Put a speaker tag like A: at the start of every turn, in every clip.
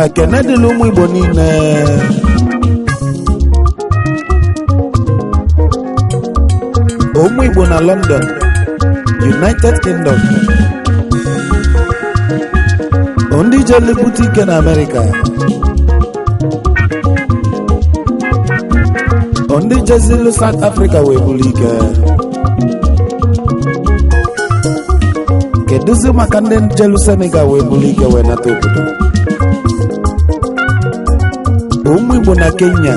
A: Ekene dịla ụmụ Igbo niile. Ụmụ Igbo na London, United Kingdom, ndị jere bute ike na Amerịka, ndị jezilu South Africa wee buru ike. Kedụzi maka ndị jelu Senegal wee buru ike wee nata obodo? Ụmụ Igbo na Kenya,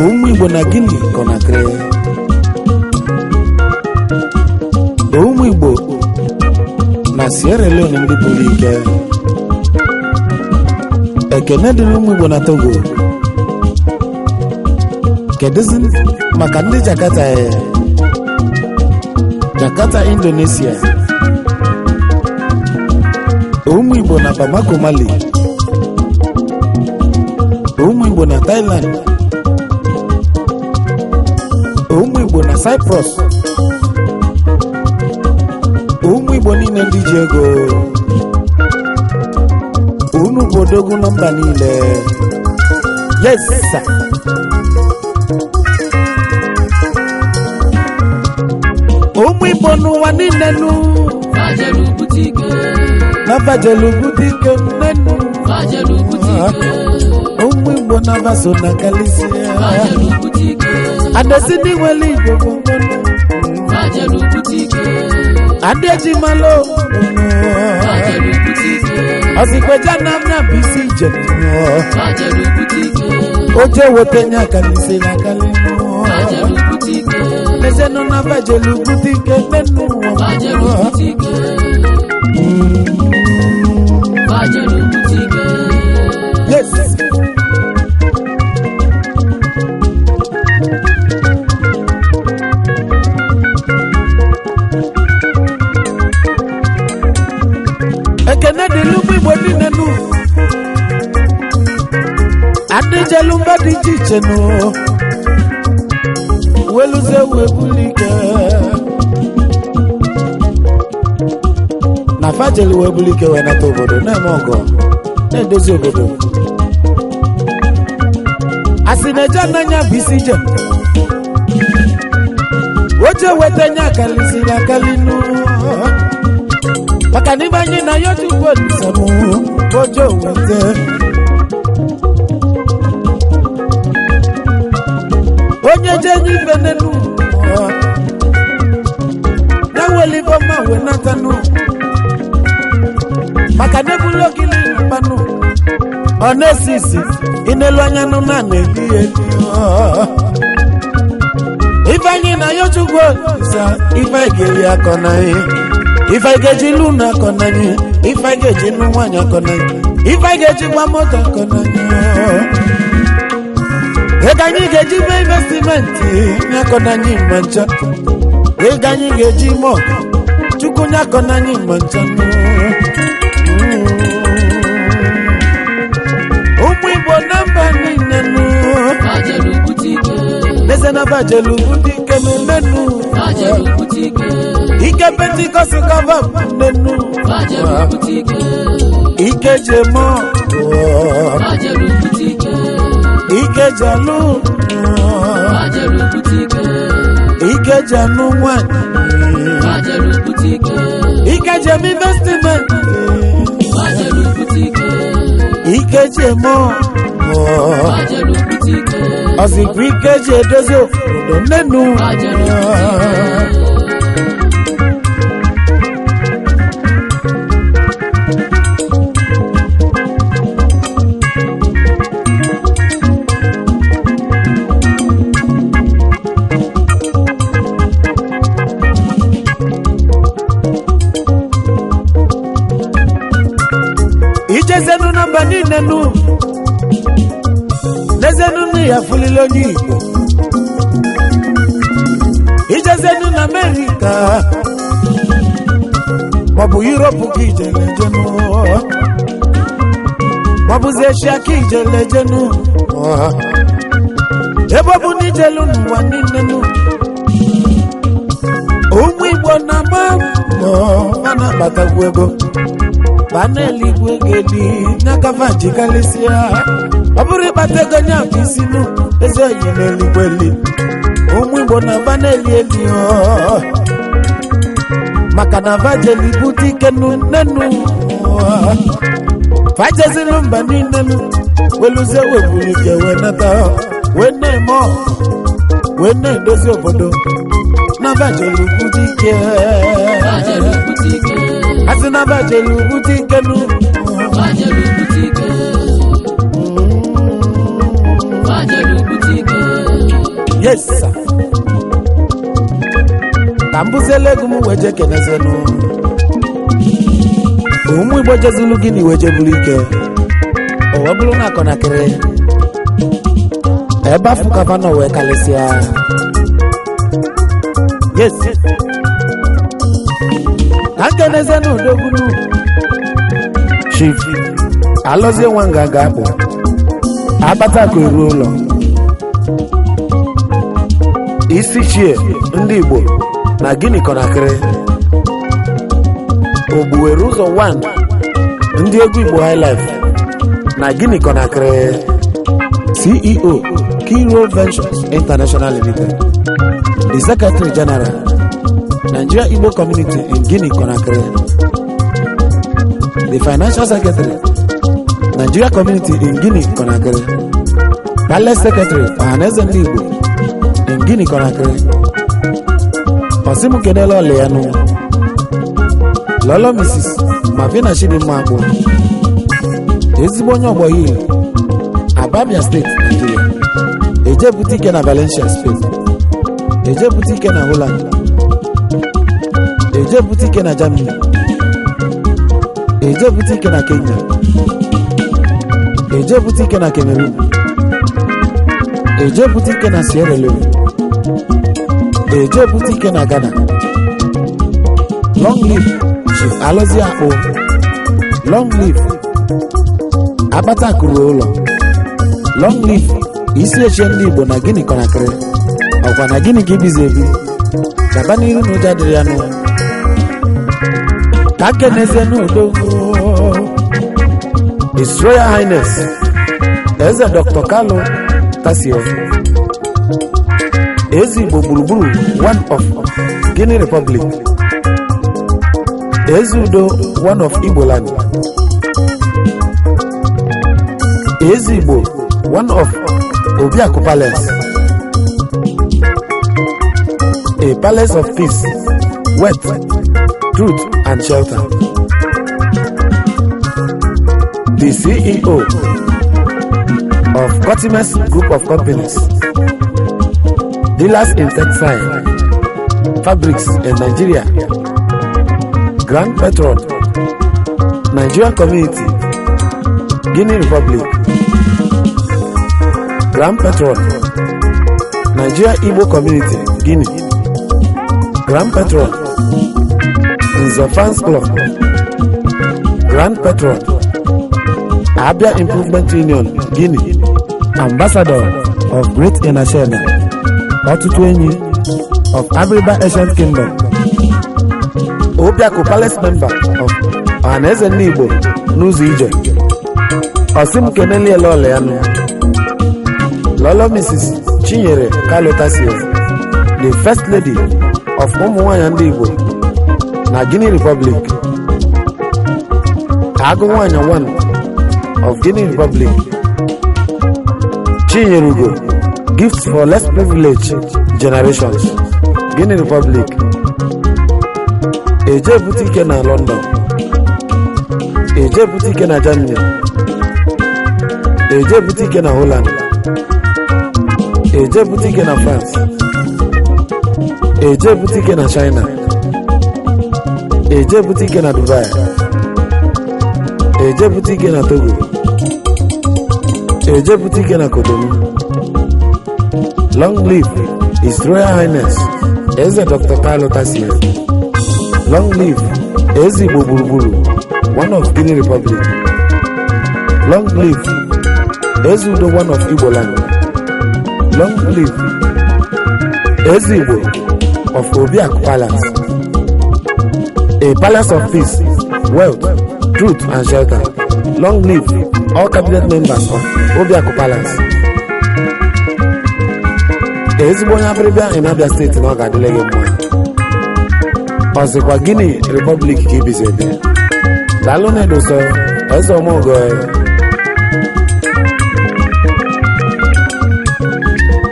A: ụmụ Igbo na Guinea Conakry, ụmụ Igbo na Sierra Leone, ndị buru ike. Ekene dịrị ụmụ Igbo na Togo. Kedụzi maka ndị Jakarta, Jakarta, Indonesia? Ụmụ Igbo na Bamako, Mali, ụmụ Igbo na Thailand, ụmụ Igbo na Cyprus, ụmụ Igbo niile ndị ji ego, unu bụ odogwu na mba niile. Yes sir. Ụmụ Igbo n'ụwa niile nụ.
B: Fajelu bute ike.
A: Na bajelu bute ike nnenu.
B: Fajelu bute ike.
A: Ụmụ Igbo na baso na kalisia.
B: Fajelu bute ike.
A: Adesi ndị nwere Igbo bụ ngọnụ.
B: Fajelu bute ike.
A: Adejimalo.
B: Fajelu bute ike.
A: Ọsịkweja na na bụ isi ije.
B: Fajelu bute ike.
A: Oje weta nye akalisi na akalinu.
B: Fajelu bute ike.
A: Ezenụ na bajelu bute ike nnenu.
B: Fajelu bute ike. Fajelu bute ike.
A: Yes. Ekene dịrị ụmụ Igbo niile nụ. Adịjelu mba dị iche iche nụ. Weluzie wee buli ike. Na fajelu wee buli ike wee nata obodo, na-eme ọgọ, na-edozi obodo. Asị na eje ananya bụ isi ije. Oche weta nye akalisiri akali nụ. Maka na ibe anyị na ya Chukwu Olisa mụ oche weta. Onye je nye ife n'elu ụwa, ya weli ife ọma wee natanụ. Maka na ebulu ogili na mmanụ, ọ na-esi isi inelu anya nụ na na-eli eli. Ife anyị na ya Chukwu Olisa, ife anyị ga-eri akọ na anyị, ife anyị ga-eji lụ na akọ na anyị, ife anyị ga-eji nụ nwaanyị akọ na anyị, ife anyị ga-eji gba moto akọ na anyị, ego anyị ga-eji mee investment nyakọ na anyị ma ncha, ego anyị ga-eji mee ọgọ Chukwu nyakọ na anyị ma ncha. Ụmụ Igbo na mba niile nụ.
B: Fajelu bute ike.
A: N'eze na bajelu bute ike n'nnenu.
B: Fajelu bute ike.
A: Ike Pentikọst gọva nnenu.
B: Fajelu bute ike.
A: Ike ji eme ọgụ.
B: Fajelu bute ike.
A: Ike ji alụ.
B: Fajelu bute ike.
A: Ike ji anụ nwanyị.
B: Fajelu bute ike.
A: Ike ji eme investment.
B: Fajelu bute ike.
A: Ike ji eme ọgụ.
B: Fajelu bute ike.
A: Ọzikwa ike ji edozi obodo nnenu.
B: Fajelu bute ike.
A: ya fulili onye Igbo. Ijezenu na Amerịka maọbụ Yuropu ka ijelejenu, maọbụzi Eshia ka ijelejenu, ebe ọ bụ na ijelu n'ụwa niile nụ, ụmụ Igbo na-agba mbọ, fa na-akpatakwu ego, ba na-eligwe ego eli n'akafa jikarịsịa. Ọ bụrụ ịkpata ego nye bụ isi nụ, ezi oyi na-eligwe eli. Ụmụ Igbo na-aba na-eli eli ọ maka na vajeli bute ike nụ nnenu, fajezilu mba niile nụ, weluzie weburu ike wee nata, wee na-eme ọgụ, wee na-edozi obodo na vajeli bute ike.
B: Bajelu bute ike.
A: Asị na vajeli bute ike nụ.
B: Bajelu bute ike. Bajelu bute ike.
A: Yes sir. Ka m bụziela ego m wee jee kenezienụ ụmụ Igbo jezilu gịnị wee jeburu ike, o wee bụrụ na akọnakịrị ebe afọ kavanọ wee kalịsịa. Yes, ka m kenezienụ odogwunu, Chief Alọzie nwa nganga akpụ akpata akụ eruo ụlọ, isi chie ndị Igbo na Gịnị Kọnakịrị, Ogbuwere ụzọ 1, ndị egwu Igbo Highlife na Gịnị Kọnakịrị, CEO, Kiro Ventures International Limited, the Secretary General, Nigeria Igbo Community in Guinea Conakry, the Financial Secretary, Nigeria Community in Guinea Conakry, Palace Secretary, Ọhaneze Ndị Igbo in Guinea Conakry. Ọsị kenela ọla ya nụ, Lọlọ Mrs. Mavina Chidimma Akpụ, ezigbo onye ọgbọ Hill, Ababia Steeti, Nigeria. Ejebute ike na Valencia, Spain. Ejebute ike na Holland. Ejebute ike na Germany. Ejebute ike na Kenya. Ejebute ike na Cameroon. Ejebute ike na Sierra Leone. Ejebute ike na Ghana. Long live Chief Alozie Akpụ. Long live Akpata akụrụ ụlọ. Long live isi echie ndị Igbo na Gịnị Kọnakịrị. Ọkwa na gịnị ka ibizi ebi gaba n'iru na ụjọ adịrị ya nụ. Ka kenezie n'udo His Royal Highness Eze Dr. Kalu Tasie, Eze Igbo gburugburu one of Guinea Republic, Eze Udo one of Igboland, Eze Igbo one of Obiaku Palace, a palace of peace, wealth, truth and shelter, the CEO of Cotimes Group of Companies, dealers in textile fabrics in Nigeria, Grand Patron, Nigerian Community, Guinea Republic, Grand Patron, Nigeria Igbo Community, Guinea, Grand Patron, Nze Fans Club, Grand Patron, Abia Improvement Union, Guinea, Ambassador of Great Inashena, Ọtụtụ Enyi of Abiriba Ancient Kingdom, Obiaku Palace Member of Ọhaneze Ndị Igbo n'ụzọ ije. Ọsị m keneli lọlọ ya nụ, Lọlọ Mrs. Chinyere Kalu Tasie, the First Lady of ụmụ nwanyị ndị Igbo na Guinea Republic, Agụ nwanyị one of Guinea Republic, Chinyere Ugo, Gifts for Less Privileged Generations, Guinea Republic. Eje bute ike na London, eje bute ike na Germany, eje bute ike na Holland, eje bute ike na France, eje bute ike na China, eje bute ike na Dubai, eje bute ike na Togo, eje bute ike na Cotonou. Long live His Royal Highness Eze Dr. Carlo Tasie. Long live Eze Igbo gburugburu, one of Guinea Republic. Long live Eze Udo, one of Igbo land. Long live Eze Igbo of Obiaku Palace, a palace of peace, wealth, truth and shelter. Long live all cabinet members of Obiaku Palace. Ezigbo onye Abịrịbịa in Abia Steeti, na ọ ga-adịle gị mma. Ọ sịkwa Guinea Republic ka ibizi ebe. Daalụ na edoso eze ọmọgọ.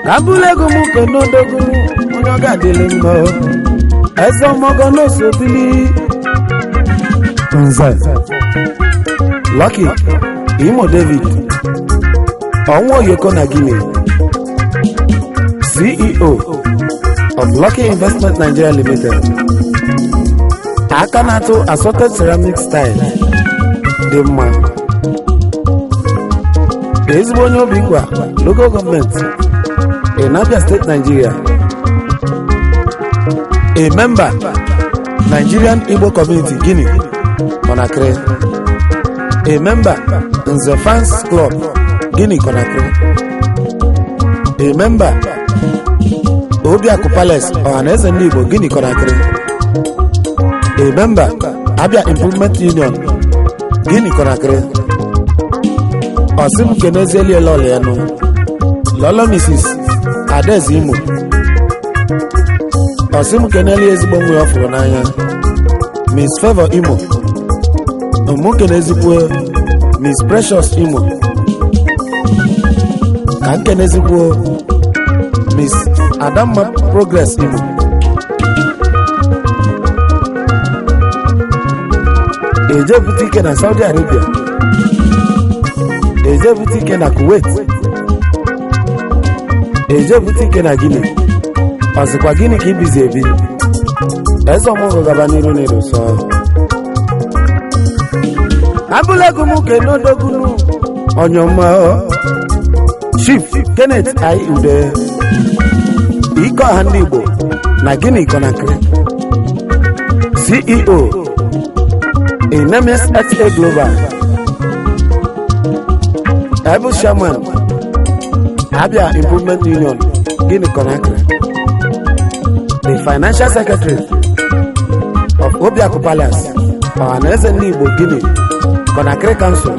A: Ka m bụrụ ego m kenodogwu, onye ọ ga-adịle mma, eze ọmọgọ n'osobili, Nze Lucky Imo David Ọnwa Oyoko na Guinea, CEO of Lucky Investment Nigeria Limited, aka na-atụ assorted ceramic style dị mma, ezigbo onye Obingwa Local Government in Abia State, Nigeria, a member Nigerian Igbo Community, Guinea Conakry, a member Nze Fans Club, Guinea Conakry, a member Obiaku Palace, Ọhaneze Ndị Igbo, Guinea Conakry, a member Abia Improvement Union, Guinea Conakry. Ọsị m kenezieli lọlọ ya nụ, Lọlọ Mrs. Adaeze Imo. Ọsị m keneli ezigbo nwa ọ fụrụ n'anya, Miss Favour Imo. Mụ kenezikwu Miss Precious Imo. Ka m kenezikwuo Miss Adamma Progress Imo. Ejebute ike na Saudi Arabia, ejebute ike na Kuwait, ejebute ike na Guinea. Ọsịkwa gịnị ka ibizi ebi? Eze ọmụgwọ, gaba n'iru na ịdụsọ abụlego m kenodogunu onyoma, Chief Kenneth I Ude, ike ọha ndị Igbo na Guinea Conakry, CEO Enemies SA Global, Able Chairman, Abia Improvement Union, Guinea Conakry, the Financial Secretary of Obiaku Palace, Ọhaneze Ndị Igbo Guinea Conakry Council,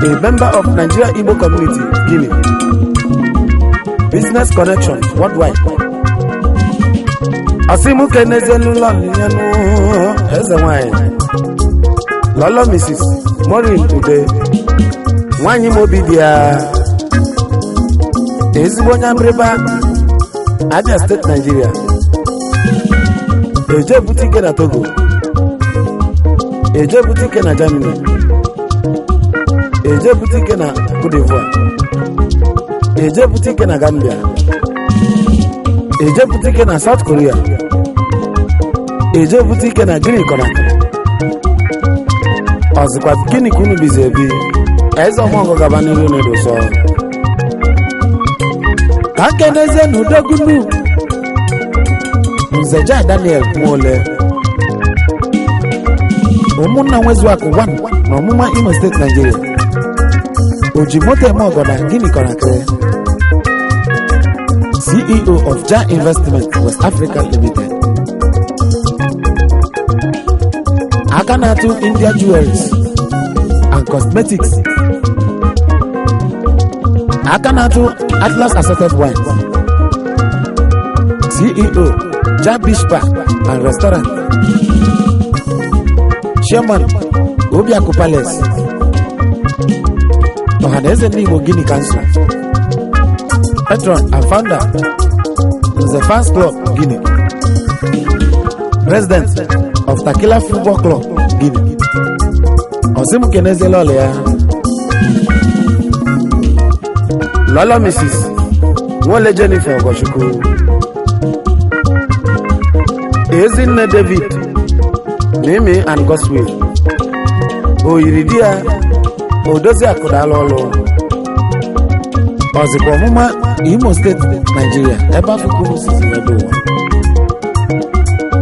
A: a member of Nigeria Igbo Community, Guinea, Business Connection Worldwide. Ọsịmụ kenezielu lọlịyanụ, eze nwanyị, Lọlọ Mrs. Maureen Ude, nwanyị m obi dị ya, ezigbo onye Abịrịba, Abia Steeti, Nigeria. Ejebute ike na Togo, ejebute ike na Germany, ejebute ike na Cote d'Ivoire, ejebute ike na Gambia, ejebute ike na South Korea, ejebute ike na Guinea Conakry. Ọzịkwa gịnị ka unu bizi ebi? Eze ọmọgọ, gaba n'iru na edoso. Ka nkenezie na udogunu, Nzeja Daniel Nwole, ụmụnna Nwezuakụ 1 na Ọmụma, Imo Steeti, Nigeria, oji moto eme ọgọ na Guinea Conakry, CEO of Ja Investment West Africa Limited, aka na-atụ India Jewelries and Cosmetics, aka na-atụ Atlas Assorted Wines, CEO Ja Beach Bar and Restaurant, Chairman Obiaku Palace, Ọhaneze Ndị Igbo Guinea Council, patron and founder Nze Fans Club Guinea, President of Takila Football Club, Guinea. Ọsị m keneziela ọla ya, Lọlọ Mrs. Nwole Jennifer Ogochukwu, Ezinne David Mimi and Godswill, oyiri di ya odozi akụdala ọlụ. Ọzịkwa ọmụma Imo Steeti, Naijiria, ebe afọ unu sizi wee dị ụwa.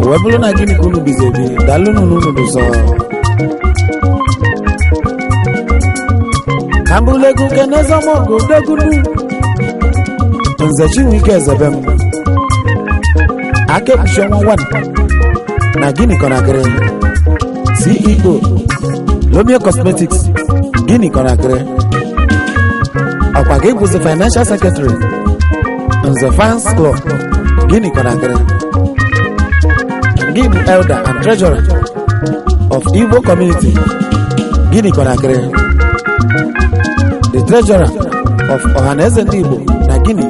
A: O wee bụrụ na gịnị ka unu bizi ebi? Daalụnụ n'unu dụzọ ka mbụlegu kenezọmọgụ dogunu. Nze Chinwike Ezebe m, aka ekpuchi ọnwa 1 na Gịnị Kọnakịrị, CEO, Lomia Cosmetics, Gịnị Kọnakịrị. Ọkwa gị bụzi financial secretary, Nze Fans Club, Gịnị Kọnakịrị. Gị bụ elder and treasurer of Igbo Community, Gịnị Kọnakịrị, the treasurer of Ọhaneze Ndị Igbo na Guinea.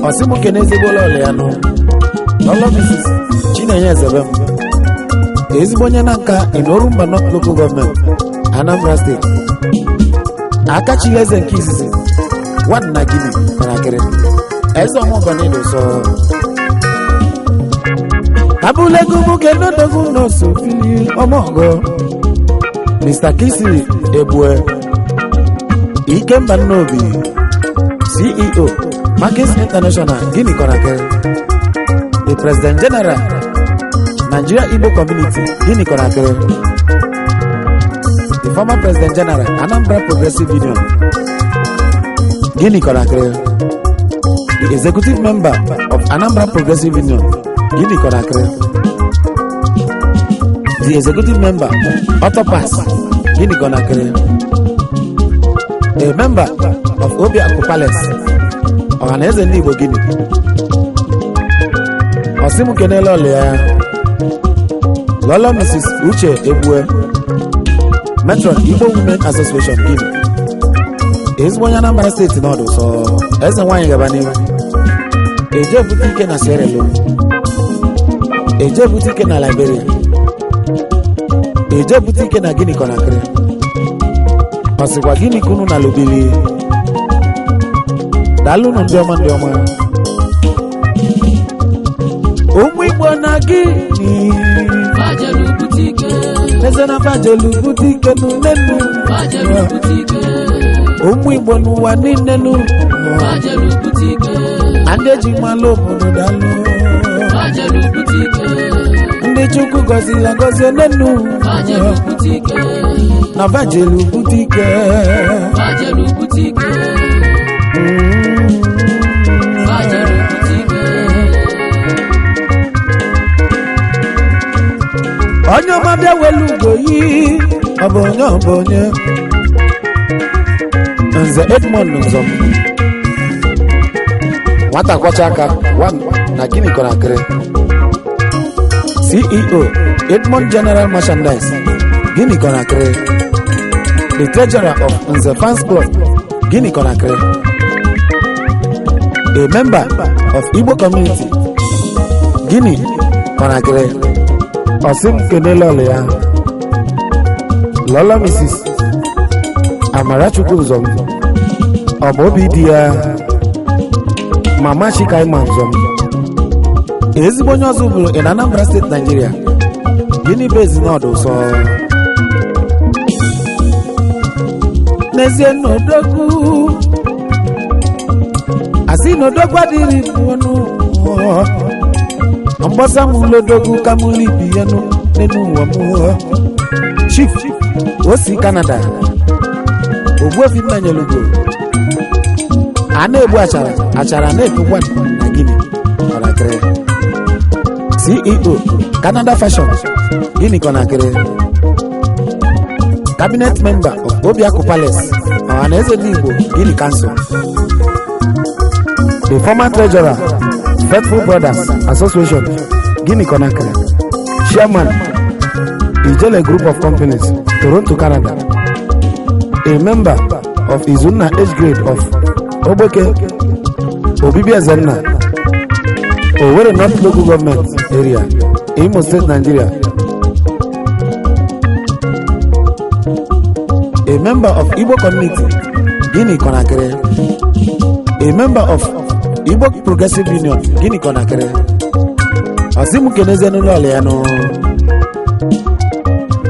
A: Ọsịmụke na ezigbo ụlọ ya nụ, Lọlọ Mrs. Chinenye Ezebe m, ezigbo onye na nka in Orumba North Local Government, Anambra State. Aka chili eze nke izizi one na Guinea Kọnakịrị, eze ọmụgọnido sọ kabulegu muke nodogwu n'oso fili ọmọgọ. Mr. Kisi Ebue Ikemba Nnobi, CEO, Markets International, Guinea Conakry, the President General, Nigeria Igbo Community, Guinea Conakry, the former President General, Anambra Progressive Union, Guinea Conakry, the Executive Member of Anambra Progressive Union, Guinea Conakry, the Executive Member, Autopass, Guinea Conakry, a member of Obiaku Palace, Ọhaneze Ndị Igbo Guinea. Ọsịmụ kenele ọlụ ya, Lọlọ Mrs. Uche Egbue, Matron, Igbo Women Association, Guinea, ezigbo onye Anambra Steeti n'ọdụ sọ. Eze nwaanyị, gaba n'ihu. Eje bute ike na Sierra Leone, eje bute ike na Liberia, eje bute ike na Guinea Conakry. Ọ sịkwa gịnị ka unu na lobili? Daalụnụ, ndị ọma, ndị ọma, ụmụ Igbo na gịnị.
B: Fajelu bute ike.
A: Eze na fajelu bute ike nunenu.
B: Fajelu bute ike.
A: Ụmụ Igbo n'ụwa niile nu.
B: Fajelu bute ike.
A: Ndị eji malụ obodo, daalụ.
B: Fajelu bute ike.
A: Ndị Chukwu gọzila gọzie nenu.
B: Fajelu bute ike.
A: Na fajelu bute ike.
B: Fajelu bute ike. Fajelu bute ike.
A: Onye ọma, bịa welu ugo yi. Ọ bụ onye, ọ bụ onye. Nze Edmond Nzọm, nwata kwọcha aka one na Guinea Conakry, CEO, Edmond General Merchandise, Guinea Conakry, the treasurer of Nze Fans Club, Guinea Conakry, a member of Igbo Community, Guinea Conakry. Ọsị m kene lọlọ ya, Lọlọ Mrs. Amarachukwu Nzọm, ọ bụ obi di ya, Mama Chikaima Nzọm, ezigbo onye ọzọ bụrụ in Anambra State, Nigeria. Gịnị bụ ezinọdụ sọ n'ezie n'odogwu? Asị n'odogwu adịghị ọnụ mgbasa m lodogwu ka m libi ya nụ n'elu ụwa m. Chief osi Canada, Ogbuefi Nnanyelugo, a na-egbu achara achara na-ekpukwa na Guinea Conakry, CEO, Canada Fashion, Guinea Conakry, cabinet member of Obiaku Palace, Ọhaneze Ndị Igbo Guinea Council, the former treasurer, Faithful Brothers Association, Guinea Conakry, chairman, Ijele Group of Companies, Toronto, Canada, a member of Izunna age grade of Ogbeke Obibi Ezenna, Owerri North Local Government Area, Imo State, Nigeria, a member of Igbo Community, Guinea Conakry, a member of Igbo Progressive Union, Guinea Conakry. Ọsị kenezie n'ụlọ ọla ya nụ,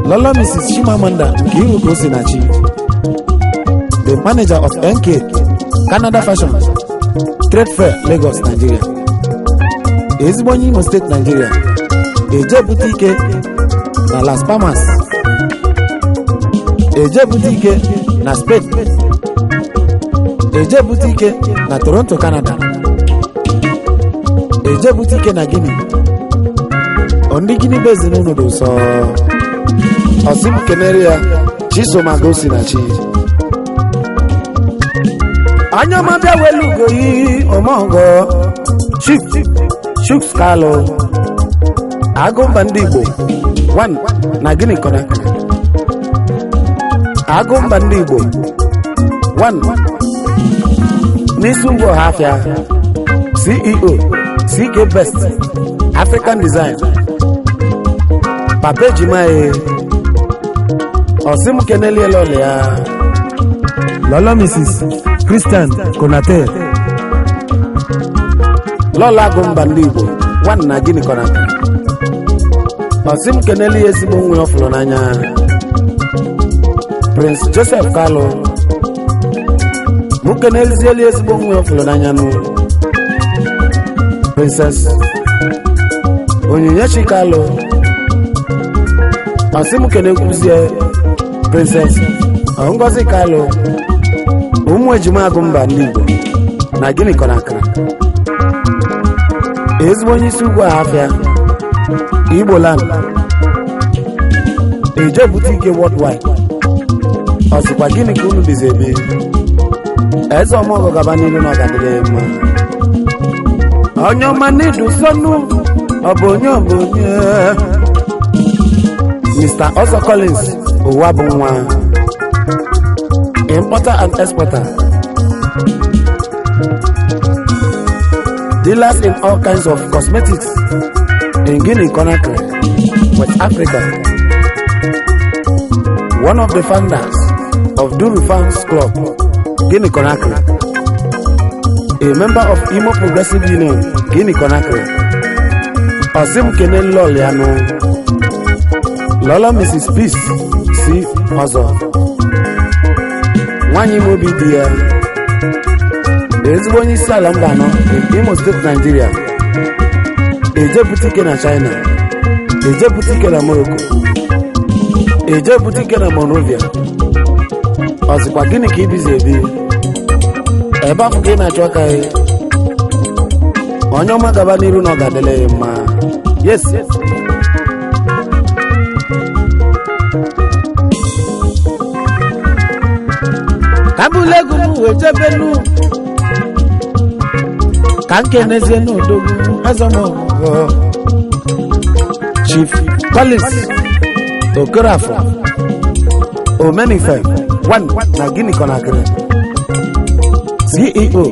A: Lọlọ Mrs. Chimamanda nke iwu ka o si na chi, the Manager of NK Canada Fashion Trade Fair, Lagos, Nigeria. Ezigbo onye Imo Steeti, Nigeria. Eje bute ike na Las Palmas, eje bute ike na Spain, eje bute ike na Toronto, Canada, eje bute ike na Guinea. Ndị Guinea bụ ezinụlọ dị ụsọ.
C: Ọsị m kenere ya Chisomaga Osinachi.
A: Anya ọma bịa welu ugoyi ọmọgọ. Chief Chuks Kalu, Agụmba ndị Igbo 1 na Guinea Conakry, Agụmba ndị Igbo 1 n'isi ugwu Ọhafịa, CEO CK Best African Design, Papa Ejimae. Ọsị m keneli lọlị ya, Lọlọ Mrs Christian Konate, lọlọ Agụmba ndị Igbo 1 na Guinea Conakry. Ọsị m keneli ya ezigbo nwa ọ fụrụ n'anya, Prince Joseph Kalu. Mụ kenelizieli ezigbo nwa ọ fụrụ n'anya nụ, Princess Onyinyechi Kalu. Ọsị m kenekwuzie Princess Ngozi Kalu, ụmụ ejima Agụmba ndị Igbo na Guinea Conakry, ezigbo onye isi ugwu Ahafịa, Igbo land, eje bute ike worldwide. Ọ sịkwa gịnị ka unu bizi eme? Eze ọmọgọ, gaba n'ilu na ọgadịrị ya mma. Onye ọma n'idu sọnụ, ọ bụ onye, ọ bụ onye. Mr. Ọzọ Collins ụwa bụ nwa, importer and exporter, dealers in all kinds of cosmetics in Guinea Conakry, West Africa, one of the founders of Duru Fans Club, Guinea Conakry, a member of Imo Progressive Union, Guinea Conakry. Osim Kene Loliano, Lola Mrs. Peace C. Ọzọ, nwanyị Imo obi di ya, ezigbo onye isi ala mba anọ in Imo State, Nigeria. Ejebute ike na China, ejebute ike na Morocco, ejebute ike na Monrovia. Ọzịkwa gịnị ka ibizi ebi ebe afọ ka ị na-achọ aka ya? Onye ọma, gaba n'iru na ọ ga-adịla ya mma. Yes. Ka m bulu ego m wee jebenu ka nkenezie n'odogwu ezemọgọ, Chief Collins Okorafọ Omenife 1 na Guinea Conakry, CEO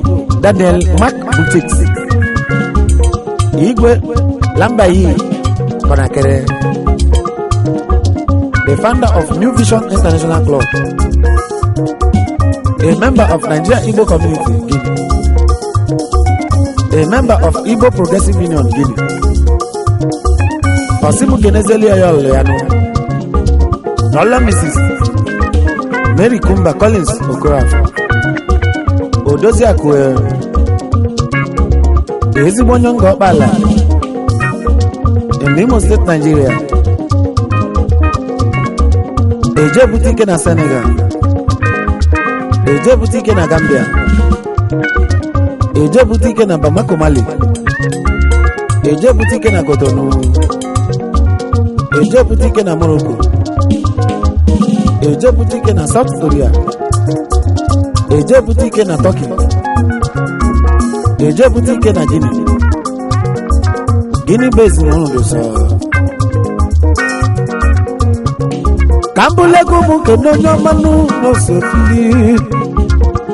A: Daniel Mark Boutiques, Igwe Lambayi Conakry, the founder of New Vision International Club, a member of Nigeria Igbo Community, Guinea, a member of Igbo Progressive Union, Guinea. Osimu Kenezeli Oyolo ya nụ, Lọlọ Mrs. Mary Kumba Collins Okorafor, Odoziakụ, ezigbo onye nga ọkpala in Imo State, Nigeria. Ejebute ike na Senegal, ejebute ike na Gambia, ejebute ike na Bamako, Mali, ejebute ike na Cotonou, ejebute ike na Morocco, ejebute ike na South Korea, ejebute ike na Turkey, ejebute ike na Guinea. Guinea bụ ezinụlọ dị sọ. Ka m bụlụ ego m kene onye ọmanụ n'osofili,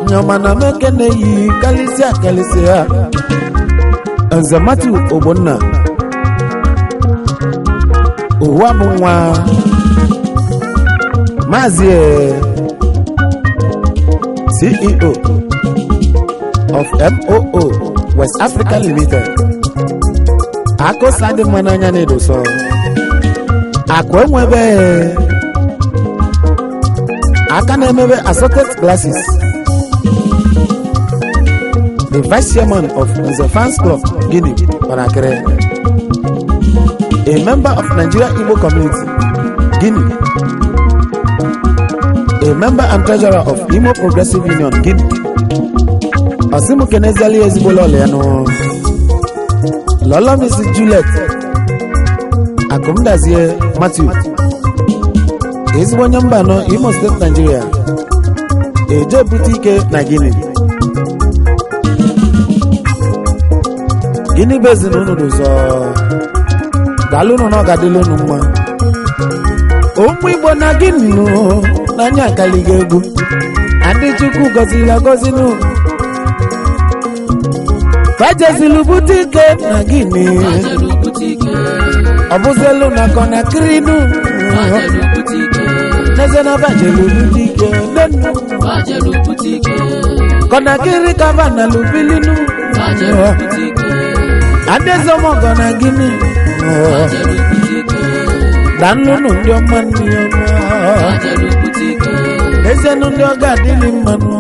A: onye ọma na m ekene yi kalịsịa kalịsịa, Nze Matthew Ogbonna ụwa bụ nwa, Maazị CEO of MOO West Africa Limited. Akụsa dị mma n'anya na-edoso akụ enwebe. Aka na-emebe assorted glasses, the vice chairman of Nze Fans Club, Guinea Conakry, a member of Nigeria Igbo Community, Guinea, a member and treasurer of Imo Progressive Union, Guinea. Ọsịmụ keneziali ezigbo lọlọ ya nụ, Lọlọ Mrs. Juliet Akụmdazie Matthew, ezigbo onye mba anọ, Imo Steeti, Nigeria, eje bute ike na Guinea. Gịnị bụ ezinụlọ n'ụzọ? Daalụnụ na ọ ga-adịla unu mma. Ụmụ Igbo na gịnị nụ n'anya akaliga egwu adị. Chukwu gọziri agọzinụ, fajezilu bute ike na gịnị?
B: Fajelu bute ike.
A: Ọ bụzielu na kọnakịrịnụ.
B: Fajelu bute ike.
A: N'ezie na fajelu bute ike nenu.
B: Fajelu bute ike.
A: Kọnakịrị kava na lubilinu.
B: Fajelu bute ike.
A: Adezọmọgọ na gịnị?
B: Fajelu bute ike.
A: Daalụnụ, ndị ọma, ndị ọma.
B: Fajelu bute ike.
A: Ezienụ, ndị ọ ga-adịlị mmanụ.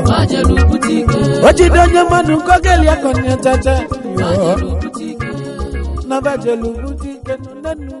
B: Fajelu bute ike.
A: O jide onye mmadụ nke ọ ga-eli akọnya chacha.
B: Fajelu bute ike.
A: Nabajelu bute ike nenu.